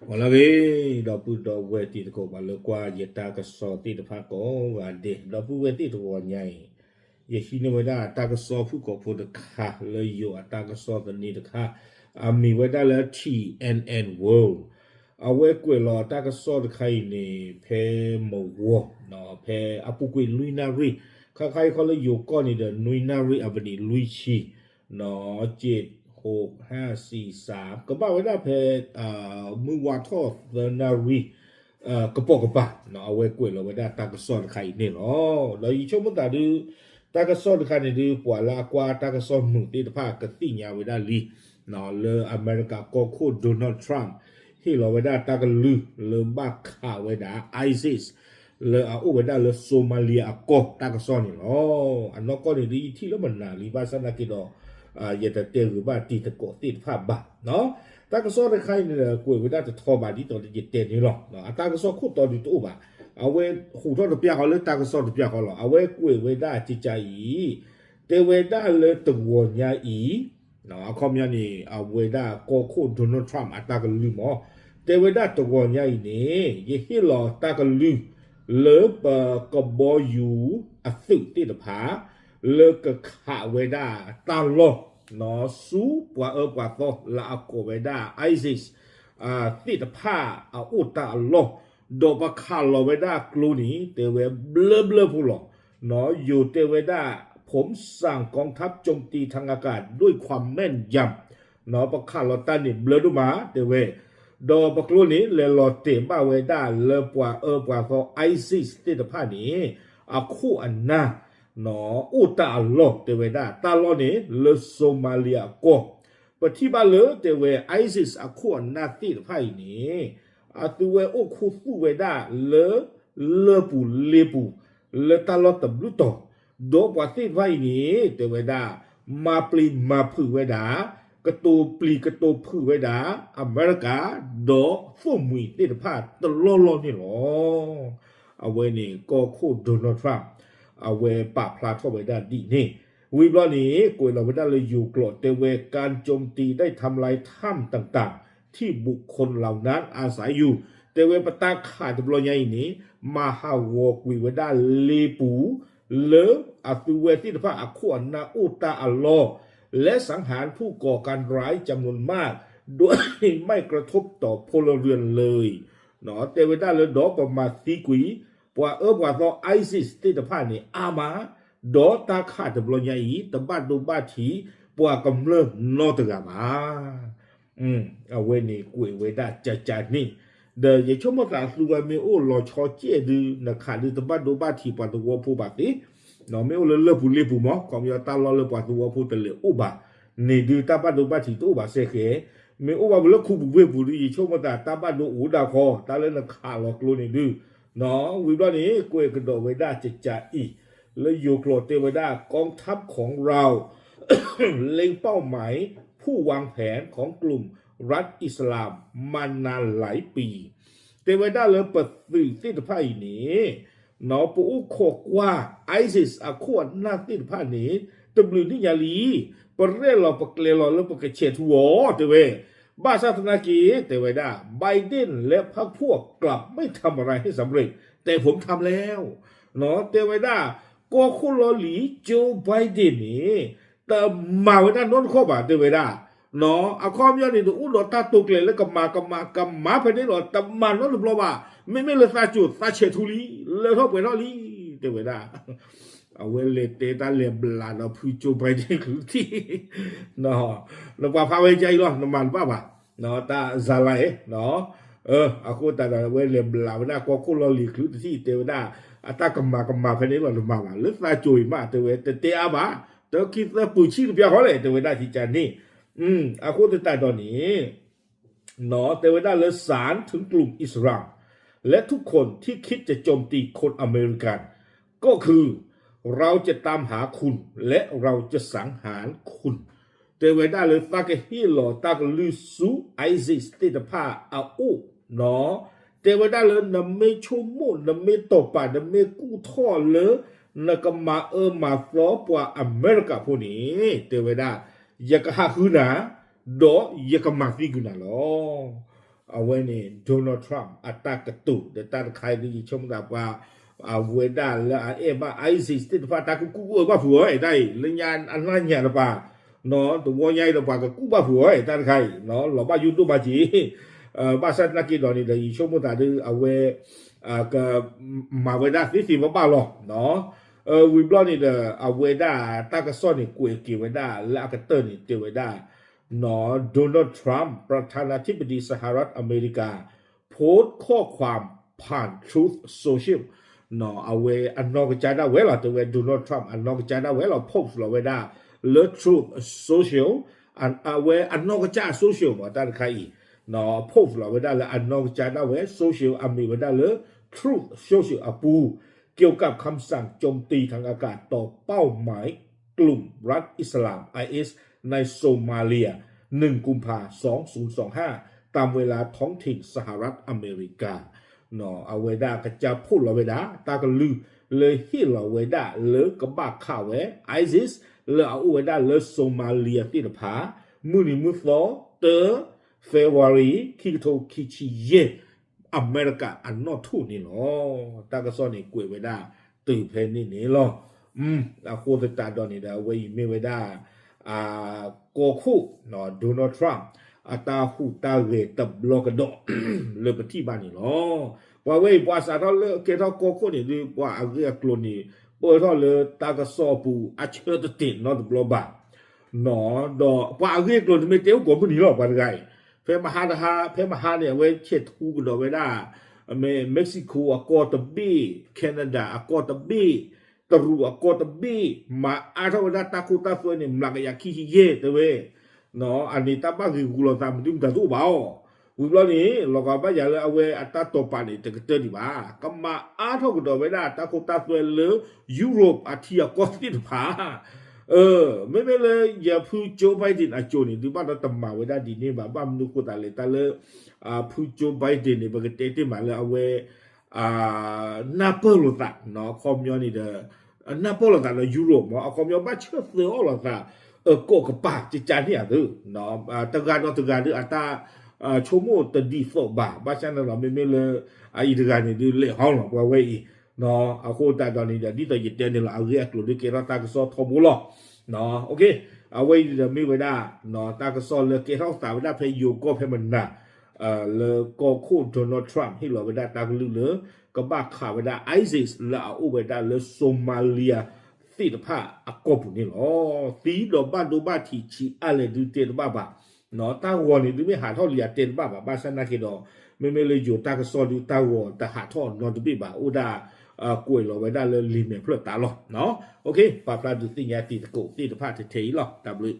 အိၣ်လၢအဂ့ၤ ဒီပုၢ်ဒီဝဲၢ်တံၤသကိး ပှၤလၢကွၢ်ယတၢ်ကစီၣ်သ့ၣ်တဖၣ်ကိးဂၤဒဲး ဒီပုၢ်ဝဲၢ်သ့ၣ်တဂီၤညါအံၤ ယဟံးန့ၢ်ဝဲဒၣ်တၢ်ကစီၣ်ဖုၣ်ကိာ်ဖိတခါလၢယိၤအတၢ်ကစီၣ်သန့တခါ အမံၤဝဲဒၣ်လၢ T N N World အဝဲကွဲးလီၤတၢ်ကစီၣ်တခါအံၤန့ၣ် ဖဲမဝီ ဖဲအပူၤကွံာ်လွံၢ်နၣ်ရံၣ် ခါခါအံၤခီလၢယိၤကီၢ်န့ၣ်ဒီး နွံနၣ်ရံၣ်အပနံးလွံၢ်ဆံ က့ၢ်ဟိးဟၣ်စံးစၢ် ကဘၣ်ဝဲဒၣ်ဖဲ မုၢ်ဝါထီၣ်သၢနၣ်ရံၣ် ကပိာ်ကပၤ အဝဲကွဲးလီၤဝဲဒၣ်တၢ်ကစီၣ်တခါအံၤန့ၣ်လီၤ. ဒီးယဆိကမိၣ်သးဒုး တၢ်ကစီၣ်တခါန့ၣ်ဒုး ပှၤလၢအကွၢ်တၢ်ကစီၣ်မုာ်သ့ၣ်တဖၣ်ကသ့ၣ်ညါဝဲဒၣ်လံ လၢအမဲရကၤကီၢ်ခိၣ် Donald Trump ဟ့ၣ်လီၤဝဲဒၣ်တၢ်ကလုၢ်လၢဘၣ်ခးဝဲဒၣ် ISIS လၢအအိၣ်ဝဲဒၣ်လၢ Somalia အကီၢ်တၢ်ကစီၣ်န့ၣ်လီၤ. အနီၢ်ကီၢ်န့ၣ်ဒုး ယထံၣ်လၢမနၤလံ ဘၣ်ဆၣ်သနာ်က့ဒီး ယတတဲဂ့ၤဘၣ်တံၤသကိးသ့ၣ်တဖၣ်ဘၣ် တၢ်ကစီၣ်တခါအံၤန့ၣ်ဒီး ကွဲးဝဲဒၣ်တထီဘၣ်ဒ်သိးယတဲန့ၣ်လီၤ. အတၢ်ကစီၣ်ခိၣ်တီဒုးတအိၣ်ဘၣ်. အဝဲဟူးထီၣ်တပျၢ်ဃီလၢတၢ်ကစီၣ်တပျၢ်ဃီလီၤ. အဝဲကွဲးဝဲဒၣ်ကကါအံၤ တဲဝဲဒၣ်လၢတဂီၤညါအံၤ အခီပညီန့ၣ် အဝဲဒၣ်ကီၢ်ခိၣ် Donald Trump အတၢ်ကလုၢ်မး တဲဝဲဒၣ်တဂီၤညါအံၤန့ၣ် ယဟ့ၣ်လီၤတၢ်ကလုၢ် လၢပကဘီယူၤအသုးသ့ၣ်တဖၣ် လၢကခးဝဲဒၣ်တၢ်လီၢ် ဆူပှၤအၢပှၤသီလၢအကိးဝဲဒၣ် ISIS သ့ၣ်တဖၣ်အအိၣ်တၢ်အလီၢ် ဒီးပခးလီၤဝဲဒၣ်ကျိန့ၣ် တဲဝဲဘျၢဘျၢဖိလီၤ. ယိၤတဲဝဲဒၣ် ผมสั่งกองทัพโจมตีทางอากาศด้วยความแม่นยำ ပခးလီၤတၢ်န့ၣ်ဘျၢဒိၣ်မး တဲဝဲ ဒီးပကျိန့ၣ် လဲၤလီၤတဲာ်ဘၣ်ဝဲဒၣ်လၢပှၤအၢပှၤသီ ISIS သ့ၣ်တဖၣ်န့ၣ် အခိၣ်အနၢ် အိၣ်တၢ်အလီၢ် တဲဝဲဒၣ် တၢ်လီၢ်န့ၣ် လၢ Somalia အကီၢ် ပထံၣ်ဘၣ်လၢ တဲဝဲ ISIS အခိၣ်အနၢ်သ့ၣ်တဖၣ်အံၤန့ၣ် အသုဝဲအိၣ်ခူသူၣ်ဝဲဒၣ်လၢ လၢၢ်ပူၤလ့ပူၤ လၢတၢ်လီၢ်တဘျုးတီၤ ဒီးပှၤသ့ၣ်တဖၣ်အံၤန့ၣ် တဲဝဲဒၣ် မၤပျံၤမၤဖုးဝဲဒၣ် ကတိၤပျံၤကတိၤဖုးဝဲဒၣ် အမဲရကၤ ဒီးသိၣ်မှံၤသ့ၣ်တဖၣ်တလီၢ်လီၢ်န့ၣ်လီၤ. အဝဲန့ၣ် ကီၢ်ခိၣ် Donald Trump အဝဲပာ်ဖျါထီၣ်ဝဲဒၣ်ဒ်န့ၣ် ဝံၤဘျီန့ၣ် ကွဲးလီၤဝဲဒၣ်လၢယိၤကျိာ် တဲဝဲ การโจมตีได้ทำลายถ้ำต่างๆ ที่บุคคลเหล่านั้นอาศัยอยู่ တဲဝဲပတၢ်ခးတဘျီညါအံၤန့ၣ် မၤဟးဂီၤကွံာ်ဝဲဒၣ်လ့ပူၤ လၢအသုဝဲသ့ၣ်တဖၣ်အခိၣ်အနၢ်အိၣ်တၢ်အလီၢ် และสังหารผู้ก่อการร้ายจำนวนมาก โดยไม่กระทบต่อพลเรือนเลย တဲဝဲဒၣ်လၢဒီးပမၤသံကွံာ် ပှၤအၢပှၤသီ ISIS သ့ၣ်တဖၣ်န့ၣ် အါမး ဒီးတၢ်ခးတဘျီညါအံၤ တဘၣ်ဒိဘၣ်ထံး ပှၤကမျၢၢ်နီတဂၤဘၣ်. အဝဲန့ၣ်ကွဲးဝဲဒၣ်ကကါန့ၣ် ဒီးယဆိကမိၣ်သးသုဝဲမ့ၢ်အိၣ်လီၤဆီကဲၣ်ဒုး နခးဒုးတဘၣ်ဒိဘၣ်ထံးပှၤသဝီဖိဘၣ်သ့ၣ် မ့ၢ်အိၣ်လၢလၢၢ်ပူၤလ့ပူၤမး ခီပညီတၢ်လီၢ်လၢပှၤသဝီဖိတလဲၤအိၣ်ဘၣ်န့ၣ်ဒုး တၢ်ဘၣ်ဒိဘၣ်ထံးတအိၣ်ဘၣ်စဲဃဲ မ့ၢ်အိၣ်ဘၣ်ဝဲလၢခူပူၤဝ့ၢ်ပူၤဒုး ယဆိကမိၣ်သးတၢ်ဘၣ်ဒိအိၣ်ဒၣ်ခီ တၢ်လၢနခးလီၤကျိန့ၣ်ဒုး ဝံၤဘျီန့ၣ် ကွဲးကဒီးဝဲဒၣ်ကကါအံၤ လၢယိၤကျိာ်တဲဝဲဒၣ် กองทัพของเรา เล็งเป้าหมายผู้วางแผนของกลุ่มรัฐอิสลามมานานหลายปี တဲဝဲဒၣ်လၢပသုးသ့ၣ်တဖၣ်အံၤန့ၣ် ပအိၣ်ခိးကွၢ် ISIS အခိၣ်အနၢ်သ့ၣ်တဖၣ်န့ၣ် တဘျုးနံၣ်ညါလံ ပရဲၣ်လီၤပကျဲၤလီၤလၢပကဆဲးထူအီၤ တဲဝဲ ဘၣ်ဆၣ်သနာ်က့ တဲဝဲဒၣ် Biden และพรรคพวกกลับไม่ทำอะไรให้สำเร็จ แต่ผมทำแล้ว တဲဝဲဒၣ် ကီၢ်ခိၣ်လီၢ်လံၤ Joe Biden န့ၣ် တမၤဝဲဒၣ်နီတခီၣ်ဘၣ် တဲဝဲဒၣ် အခီပညီန့ၣ် တအိၣ်ဒီးတၢ်တိာ်ကျဲၤလၢကမၤကမၤကမၤဖဲန့ၣ်ဒီး တမၤနီတဘျီဘၣ် မ့မ့ၢ်လၢသးစိၤသးဆဲးထူလံ လၢထီၣ်ပှဲၤထီၣ်လံ တဲဝဲဒၣ် အဝဲလဲၤတဲတၢ်လဲၤဘျးဒီးဖု Joe Biden ချုးတထံၣ် နပှၤဖးဝဲကအံၤလီၤ နမၤတဘၣ်ဘၣ် တၢ်စၤလါအံၤ အဃိသတးဒီး အဝဲလဲၤဘျးဝဲဒၣ်ကီၢ်ခိၣ်လီၢ်လံၤချုးတထံၣ် တဲဝဲဒၣ် အတၢ်ကမၤကမၤဖဲန့ၣ်လီၤ နမၤဘၣ် လၢသးစိၤအံၤမး တဲဝဲ တတဲအါဘၣ် တခံသၢပူၤဆံတပျၢ်ဃီလဲၣ် တဲဝဲဒၣ်ကကါန့ၣ် အဃိသတးဒီးန့ၣ် တဲဝဲဒၣ်လၢ สารถึงกลุ่มอิสลาม และทุกคนที่คิดจะโจมตีคนอเมริกัน ก็คือ เราจะตามหาคุณ และเราจะสังหารคุณ တဲဝဲဒၣ်လၢသးကဟ့ၣ်လီၤတၢ်ကလုၢ်ဆူ ISIS သ့ၣ်တဖၣ်အအိၣ် တဲဝဲဒၣ်လၢနမ့ၢ်ဆိကမိၣ် နမ့ၢ်တီၢ်ပာ် နမ့ၢ်ကူၣ်ထီၣ်လၢ နကမၤအၢမၤသီပှၤအမဲရကၤဖိန့ၣ် တဲဝဲဒၣ် ယကဟးဃုနၤ ဒီးယကမၤသံကွံာ်နၤလီၤ. အဝဲန့ၣ် Donald Trump အတၢ်ကတိၤဒီးတၢ်တခါအံၤဒ်ယဆိကမိၣ်သးပှၤ အဝဲဒၣ်လၢအအဲၣ်ဘၣ် ISIS သ့ၣ်တဖၣ် တၢ်ကကူၣ်အၢဘၣ်ဖုးအီၤ တၢ်အံၤ လၢညါအနၢ်ညါတပၤ နီၢ် တဝီညါအံၤဒီးပှၤကကူၣ်ဘၣ်ဖုးအီၤ တၢ်တခါအံၤ လီၤဘၣ်ယိၣ်ဒိၣ်မးက့ၤ ဘၣ်ဆၣ်သနာ်က့ဒီးန့ၣ်ဒီး ယဆိကမိၣ်သးဒ်အဝဲ ကမၤဝဲဒၣ်သ့သ့ဘၣ်ဘၣ်လီၤ. ဝံၤဘျီန့ၣ်ဒီး အဝဲဒၣ်တၢ်ကစီၣ်န့ၣ် ကွဲးက့ၤဝဲဒၣ်လၢအကတၢၢ်န့ၣ် တဲဝဲဒၣ် Donald Trump ประธานาธิบดีสหรัฐอเมริกา โพสต์ข้อความผ่าน Truth Social အဝဲအနီၢ်ကစၢ်ဒၣ်ဝဲလီၤ တဲဝဲ Donald Trump အနီၢ်ကစၢ်ဒၣ်ဝဲလီၤ post လီၤဝဲဒၣ်လၢ Truth Social အဝဲအနီၢ်ကစၢ်အ social မ့ၢ်တၢ်တခါအံၤ post လီၤဝဲဒၣ်လၢအနီၢ်ကစၢ်ဒၣ်ဝဲ social အမ့ၢ်ဝဲဒၣ်လၢ Truth Social အပူၤ เกี่ยวกับคำสั่งโจมตีทางอากาศต่อเป้าหมายกลุ่มรัฐอิสลาม ไอเอส ในโซมาเลีย หนึ่งกุมภาพันธ์ สองพันยี่สิบห้า ตามเวลาท้องถิ่นสหรัฐอเมริกา အဝဲဒၣ်ကစၢ် post လီၤဝဲဒၣ် တၢ်ကလုၢ်လၢဟ့ၣ်လီၤဝဲဒၣ်လၢကဘၣ်ခးဝဲ ISIS လၢအအိၣ်ဝဲဒၣ်လၢ Somalia သ့ၣ်တဖၣ် မုၢ်နံၤမုၢ်သီ တၢ February ခံကထိခံဆံယဲၢ် အမဲရကၤအနီၣ်ထိၣ်န့ၣ်လီၤ. တၢ်ကစီၣ်န့ၣ် ကွဲးဝဲဒၣ်တုၤဖဲန့ၣ်န့ၣ်လီၤ. အဃိသတးဒီးန့ၣ်ဒီး အဝဲအံၤမ့ၢ်ဝဲဒၣ် ကီၢ်ခိၣ် Donald Trump အတၢ်ဟူးတၢ်ဂဲၤတဘျီကဒီး လၢပထံၣ်ဘၣ်န့ၣ်လီၤ. ပှၤဝဲအံၤ ပှၤစးထီၣ်လၢကဲထီၣ်ကီၢ်ခိၣ်န့ၣ်ဒီး ပှၤအဂ့ၢ်အကျိၤန့ၣ် ပၢၢ်ထီၣ်လၢတၢ်ကစီၣ်အပူၤ အဆၢတတဲာ်နီတဘျီဘၣ် ဒီးပှၤအဂ့ၢ်အကျိၤန့ၣ်မ့ၢ်တဲအိၣ်ကိးမုၢ်နံၤလီၤ ပှၤတဂၤအံၤ ဖဲမဟါတဟါ ဖဲမဟါန့ၣ် အဝဲဆဲးထူကဒီးဝဲဒၣ် မ့ၢ် Mexico အကီၢ်တဘ့ၣ် Canada အကီၢ်တဘ့ၣ် တရူးအကီၢ်တဘ့ၣ် မၤအါထီၣ်ဝဲဒၣ်တၢ်ခိတၢ်သွဲန့ၣ် မျးကယၤခံဆံယဲၢ်တဲဝဲ အန့ၣ်တၢ်ဘၣ်ဂ့ၤဂူာ်လိာ်သး မနုၤမတၤတအိၣ်ဘၣ်အီၤ ဝံၤဘျီန့ၣ် လီၤဂာ်ဘၣ်ယၤလၢအဝဲအတၢ်တိာ်ပာ်န့ၣ် တကတၢၢ်ဒံးဘၣ် ကမၤအါထီၣ်ကဒီးဝဲဒၣ်တၢ်ခိတၢ်သွဲလၢ Europe အထံအကီၢ်သ့ၣ်တဖၣ် မ့မ့ၢ်လၢယဖု Joe Biden အစိၤန့ၣ် ဒုးဘၣ်ဒီးတမၤဝဲဒၣ်ဒ်န့ၣ်ဘၣ် ဘၣ်မနုၤဃိသးလဲၣ် တၢ်လၢ ဖု Joe Biden န့ၣ် ပကတဲတ့ၢ်မးလၢအဝဲ နၢ်ပၢၢ်လိာ်သး အခီပညီန့ၣ်ဒီး နၢ်ပၢၢ်လိာ်သးဒီး Europe မ့ၢ် အခီပညီဘၣ်ဆၢသၢအီၣ်လိာ်သး အကိးကပၤကကန့ၣ်အသိး တဂၤဒီးတဂၤဒီးအတၢ် ဆိကမိၣ်တဒ်သိးဘၣ် ဘၣ်ဆၣ်န့ၣ်လီၤ မ့မ့ၢ်လၢ အအံၤတဂၤန့ၣ်ဒုးလဲၤဟီလီၤ ပှၤဝဲအံၤ အဃိသတးဒီးန့ၣ်ဒီး ဒ်သိးယတဲန့ၣ်လီၤ အဂ့ၢ်အကျိၤဒုးကဲထီၣ်တၢ်ကစီၣ်ထီဘိလီၤ အဝဲအံၤဒီးမ့ၢ်ဝဲဒၣ် တၢ်ကစီၣ်လၢကဲထီၣ်သးဝဲဒၣ်ဖဲယိၤကီၢ်ဖဲမနၤ လၢကီၢ်ခိၣ် Donald Trump ဟ့ၣ်လီၤဝဲဒၣ်တၢ်ကလုၢ်လၢ ကဘၣ်ခးဝဲဒၣ် ISIS လၢအအိၣ်ဝဲဒၣ်လၢ Somalia သ့ၣ်တဖၣ်အကီၢ်ပူၤန့ၣ်လီၤ. သံဒီးဘၣ်ဒိဘၣ်ထံးဆံးအါလဲၣ်ဒုးတဲတဘၣ်ဘၣ် တၢ်ဂီၤန့ၣ်ဒုးမ့ၢ်ဟးထီၣ်လံအတဲတဘၣ်ဘၣ် ဘၣ်ဆၣ်သနာ်က့ဒီး မ့မ့ၢ်လၢယိၤတၢ်ကစီၣ်ဒုးတၢ်ဂီၤတဟးထီၣ်နီတဘ့ၣ်ဘၣ် အိၣ်ဒၣ် ကွဲးလီၤဝဲဒၣ်လၢလံာ်မဲာ်ဖျၢၣ်တၢ်လီၤ. ပာ်ဖျါဒုးသ့ၣ်ညါတံၤသကိးသ့ၣ်တဖၣ်ထဲထဲအံၤလီၤ. တၢ်ဘျုး